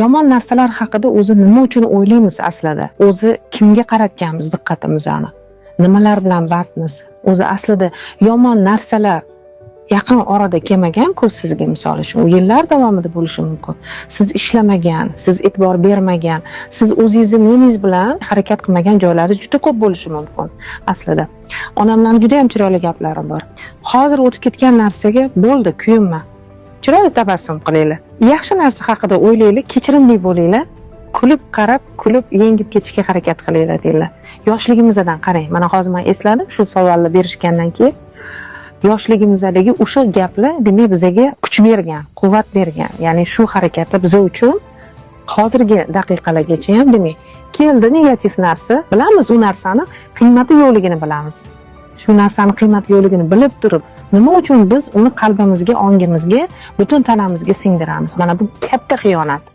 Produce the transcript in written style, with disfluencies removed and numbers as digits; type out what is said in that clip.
Yomon narsalar haqida o'zi nima uchun o'ylaymiz aslida? O'zi kimga qaratganmiz diqqatimizni? Nimalar bilan bandmiz? O'zi aslida yomon narsalar yaqin orada kelmagan-ku sizga, misol uchun, u yillar davomida bo'lishi mumkin. Siz ishlamagan, siz e'tibor bermagan, siz o'zingizni miyangiz bilan harakat qilmagan joylari juda ko'p bo'lishi mumkin aslida. Onamlarning juda ham chiroyli gaplari bor. Hozir o'tib ketgan narsaga bo'ldi, kuyinma. Chiroyli tabassum qilinglar. Yaxshi narsa haqida o'ylanglar, kechirimli bo'linglar. Kulib qarab, kulib yengib ketishga harakat qilinglar deydilar. Yoshligimizdan qarang, mana hozir men esladim shu savolni berishgandan keyin. Yoshligimizdagi o'sha gaplar demak bizaga kuch bergan, quvvat bergan. Ya'ni shu harakatlar biz uchun hozirgi daqiqalargacha ham demak keldi negativ narsa, bilamiz u narsani qiymati yo'qligini bilamiz. Shu narsani qiymati yo'qligini bilib turib, nima uchun biz uni qalbimizga, ongimizga, butun tanamizga singdiramiz? Mana bu katta xiyonat.